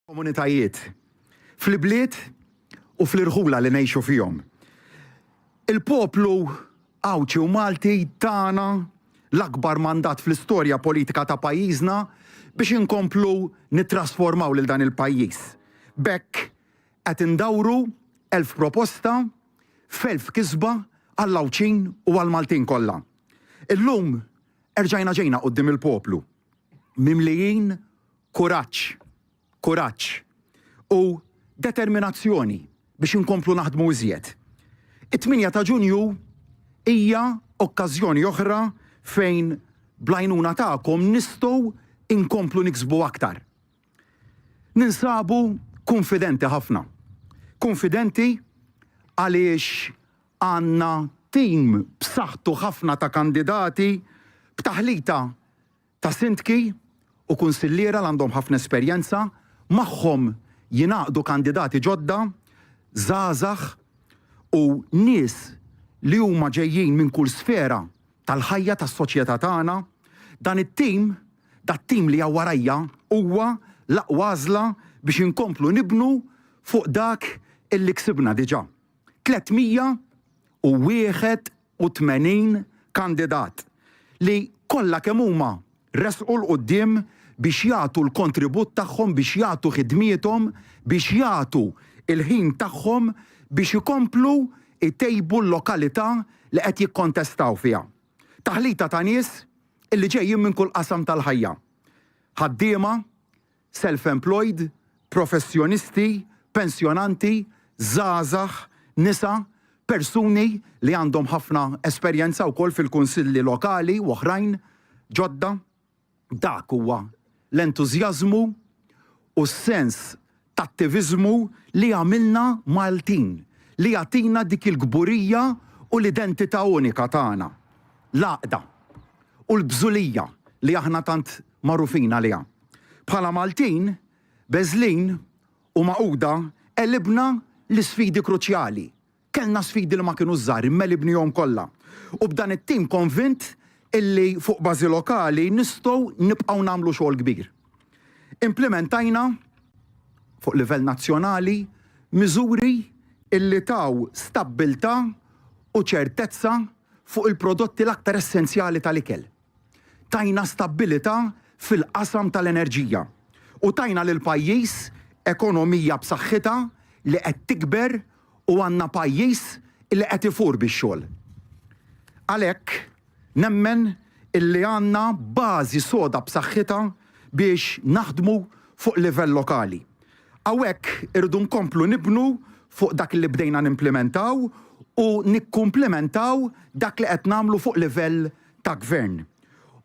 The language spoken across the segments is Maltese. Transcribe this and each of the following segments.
Komunitajiet, fl-ibliet u fl-irħula li ngħixu fihom. Il-poplu Għawdxi u Malti tana l-akbar mandat fl-istorja politika ta' pajjiżna biex inkomplu nittrasformaw lil dan il-pajjiż. B'hekk qed indawru 1,000 proposta f'elf kisba għall-Għawdxin u għall-Maltin kollha. Illum erġajna ġejna quddiem il-poplu mimlijin Kuraġġ, kuraġġ u determinazzjoni biex inkomplu naħdmu iżjed. It-tmienja ta' Ġunju hija okkażjoni oħra fejn bl-għajnuna tagħkom nistgħu inkomplu niksbu aktar. Ninsabu kunfidenti ħafna. Kunfidenti għaliex għandna tim b'saħħtu ħafna ta' kandidati b'taħlita ta' sindki u kunsilliera l għandhom ħafna esperjenza, magħhom jingħaqdu kandidati ġodda, żgħażagħ u nies li huma ġejjin minn kull sfera tal-ħajja tas-soċjetà tagħna. Dan it-tim, dat-tim li hawn warajja huwa l-aqwa għażla biex inkomplu nibnu fuq dak illi ksibna diġà. 381 kandidat li kollha kemm huma resqu 'l quddiem biex jagħtu l-kontribut tagħhom, biex jagħtu ħidmiethom, biex jagħtu l-ħin tagħhom biex ikomplu jtejbu l-lokalità li qed jikkontestaw fiha. Taħlita ta' nies illi ġejjin minn kull qasam tal-ħajja. Ħaddiema, self-employed, professjonisti, pensjonanti, żgħażagħ, nisa, persuni li għandhom ħafna esperjenza wkoll fil-kunsilli lokali u oħrajn ġodda. Dak huwa l-entużjażmu u s-sens t'attiviżmu li jagħmilna Maltin, li jagħtina dik il-kburija u l-identità unika tagħna, l-għaqda u l-bżulija li aħna tant magħrufin għaliha. Bħala Maltin, beżlin u magħquda għelibna l-isfidi kruċjali. Kellna sfidi li ma kinux żgħar imma għelibnihom kollha. U b'dan it-tim konvint illi fuq bażi lokali nistgħu nibqgħu nagħmlu xogħol kbir. Implimentajna fuq livell nazzjonali miżuri illi taw stabbiltà u ċertezza fuq il-prodotti l-aktar essenzjali tal-ikel. Tajna stabbilità fil-qasam tal-enerġija u tajna lill-pajjiż ekonomija b'saħħitha li qed tikber u għandna pajjiż li qed ifur bix-xogħol. Għalhekk, nemmen illi għandna bażi soda b'saħħitha biex naħdmu fuq livell lokali. Hawnhekk irridu nkomplu nibnu fuq dak li bdejna nimplimentaw u nikkumplimentaw dak li qed nagħmlu fuq livell ta' Gvern.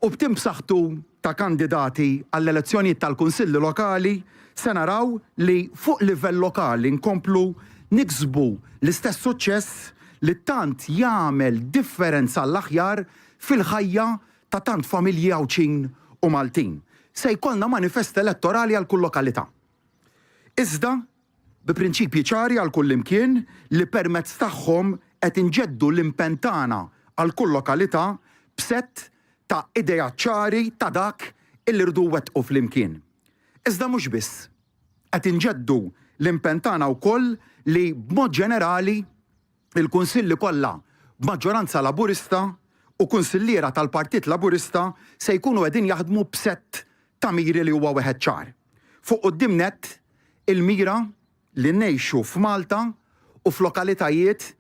U b'tim b'saħħtu ta' kandidati għall-elezzjonijiet tal-Kunsilli Lokali se naraw li fuq livell lokali nkomplu niksbu l-istess suċċess li tant jagħmel differenza għall-aħjar fil-ħajja ta' tant familji Għawdxin u Maltin. Se jkollna manifest elettorali għal kull lokalità. Iżda bi prinċipji ċari għal kullimkien li permezz tagħhom qed inġeddu l-impenn tagħna għal kull lokalità b'sett ta' ideat ċari ta' dak illi rridu nwettqu flimkien. Iżda mhux biss. Qed inġeddu l-impenn tagħna wkoll li b'mod ġenerali il-kunsilli kollha b'maġġoranza Laburista u kunsilliera tal-Partit Laburista se jkunu qegħdin jaħdmu b'sett ta' miri li huwa wieħed ċar. Fuq quddiem nett il-mira li ngħixu f'Malta u f'lokalitajiet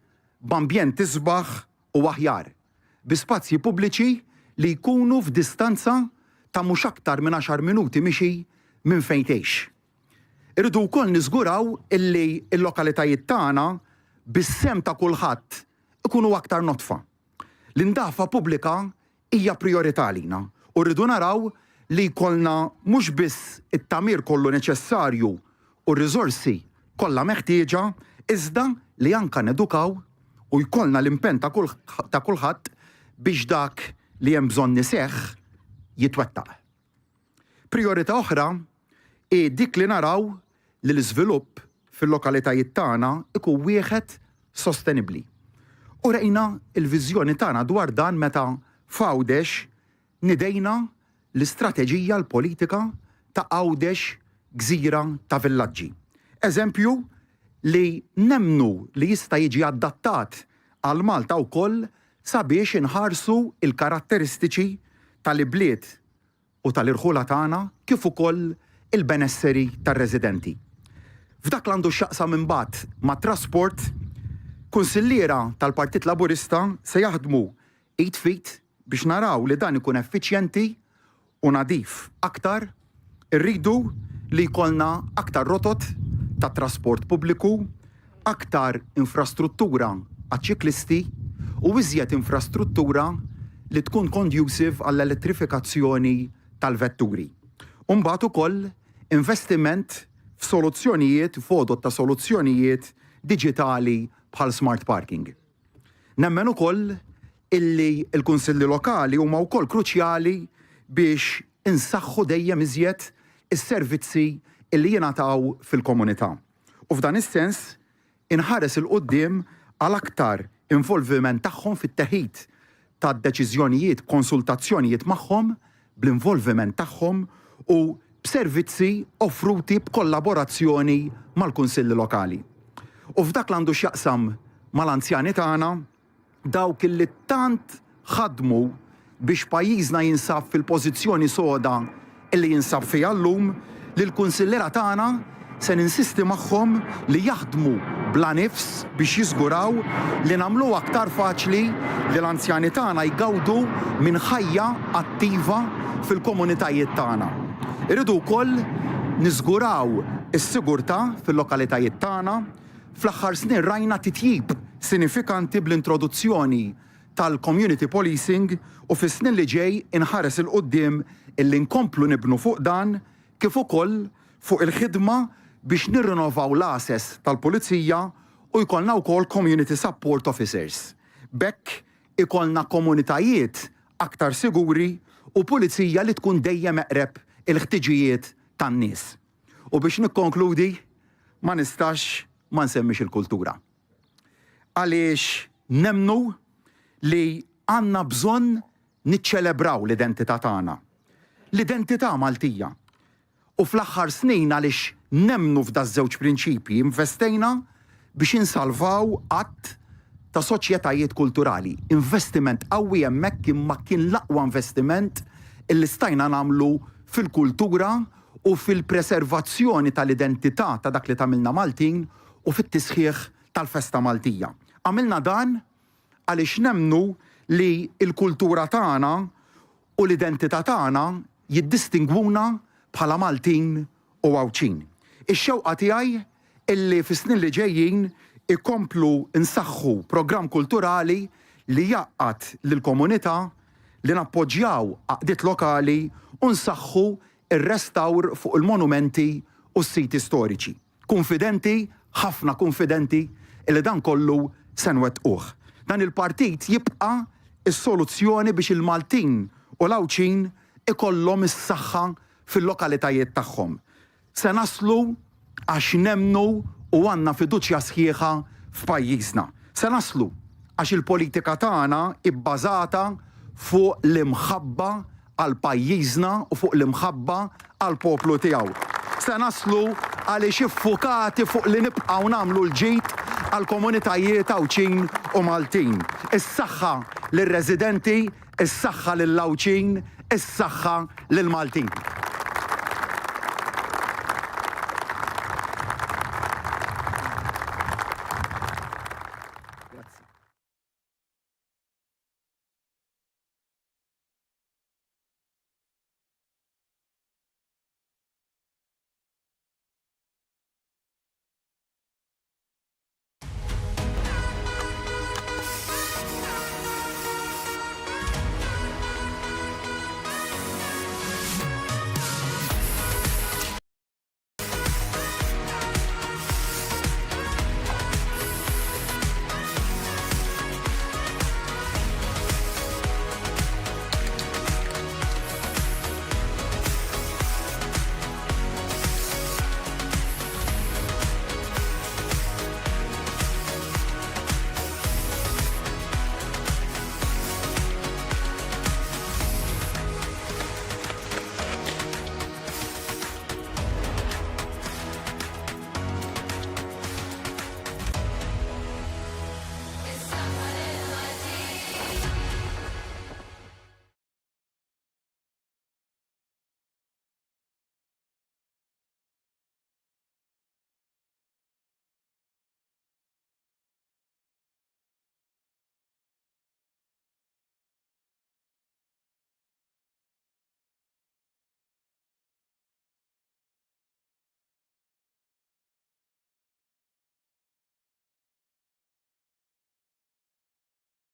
b'ambjent isbaħ u aħjar, bi spazji pubbliċi li jkunu f'distanza ta' mhux aktar minn għaxar minuti mixi minn fejn tgħix. Irridu wkoll niżguraw illi l-lokalitajiet tagħna bis-sehem ta' kulħadd ikunu aktar nodfa. L-indafa pubblika hija prijorità għalina u rridu naraw li jkollna mhux biss it-tagħmir kollu neċessarju u r-riżorsi kollha meħtieġa iżda li anke nedukaw u jkollna l-impenn ta' kulħadd biex dak li hemm bżonn iseħħ jitwettaq. Prijorità oħra hi dik li naraw li l-iżvilupp fil-lokalitajiet tagħna jkun wieħed sostenibbli. U rejna l-viżjoni tagħna dwar dan meta f'Għawdex nidejna l-istrateġija l-politika ta' Għawdex gżira ta' villaġġi. Eżempju li nemmnu li jista' jiġi adattat għal Malta wkoll sabiex inħarsu l-karatteristiċi tal-ibliet u tal-irħula tagħna kif ukoll il-benesseri tar-residenti. F'dak l-għandu x'jaqsam imbagħad mat-trasport, kunsilliera tal-Partit Laburista se jaħdmu id f'id biex naraw li dan ikun effiċjenti u nadif aktar, irridu li jkollna aktar rotot ta' trasport pubbliku, aktar infrastruttura għaċ-ċiklisti u iżjed infrastruttura li tkun conducive għall-elettrifikazzjoni tal-vetturi. U mbagħad ukoll investiment f'soluzzjonijiet, f'għodod ta' soluzzjonijiet diġitali bħal smart parking. Nemmen ukoll illi l-kunsilli lokali huma wkoll kruċjali biex insaħħu dejjem iżjed is-servizzi illi jingħataw fil-komunità. U f'dan is-sens inħares 'il quddiem għal aktar involviment tagħhom fit-teħid ta' deċiżjonijiet b'konsultazzjonijiet magħhom, bl-involviment tagħhom u b'servizzi offruti b'kollaborazzjoni mal-kunsilli lokali. U f'dak l-għandu x'jaqsam mal-anzjani tagħna, dawk li tant ħadmu biex pajjiżna jinsab fil-pożizzjoni soda li jinsab fiha llum, lill-kunsilliera tagħna se ninsisti magħhom li jaħdmu bla nifs biex jiżguraw li nagħmluha aktar faċli li l-anzjani tagħna jgawdu minn ħajja attiva fil-komunitajiet tagħna. Irridu wkoll niżguraw is-sigurtà fil-lokalitajiet tagħna. Fl-aħħar snin rajna titjib sinifikanti bl-introduzzjoni tal-community policing u fis-snin li ġej inħares 'il quddiem illi nkomplu nibnu fuq dan kif ukoll fuq il-ħidma biex nirrinovaw l-għases tal-Pulizija u jkollna wkoll community support officers. B'hekk ikollna komunitajiet aktar siguri u pulizija li tkun dejjem eqreb il-ħtiġijiet tan-nies. U biex nikkonkludi, ma nistax ma nsemmix il-kultura. Għaliex nemmnu li għandna bżonn niċċelebraw l-identità tagħna. L-identità Maltija. U fl-aħħar snin għaliex nemmnu f'daż-żewġ prinċipji investejna biex insalvaw għadd ta' soċjetajiet kulturali. Investiment qawwi hemmhekk imma kien l-aqwa investiment illi stajna nagħmlu fil-kultura u fil-preservazzjoni tal-identità ta' dak li tagħmilna Maltin u fit-tisħiħ tal-festa Maltija. Għamilna dan għaliex nemmnu li l-kultura tagħna u l-identità tagħna jiddistingwuna bħala Maltin u Għawdxin. Ix-xewqa tiegħi illi fis-snin li ġejjin ikomplu nsaħħu programm kulturali li jgħaqqad lill-komunità, li nappoġġjaw għaqdiet lokali u nsaħħu r-restawr fuq il-monumenti u s-siti storiċi. Kunfidenti, ħafna kunfidenti, illi dan kollu se nwettquh. Dan il-partit jibqa' s-soluzzjoni biex il-Maltin u l-Għawdxin ikollhom is-saħħa fil-lokalitajiet tagħhom. Se naslu għax nemmnu u għandna fiduċja sħiħa f'pajjiżna. Se naslu għax il-politika tagħna hi bbażata fuq l-imħabba għal pajjiżna u fuq l-imħabba għall-poplu tiegħu. Se naslu għaliex iffukati fuq li nibqgħu nagħmlu l-ġid għall-komunitajiet Għawdxin u Maltin. Is-saħħa lir-residenti, is-saħħa lill-Għawdxin, is-saħħa lill-Maltin.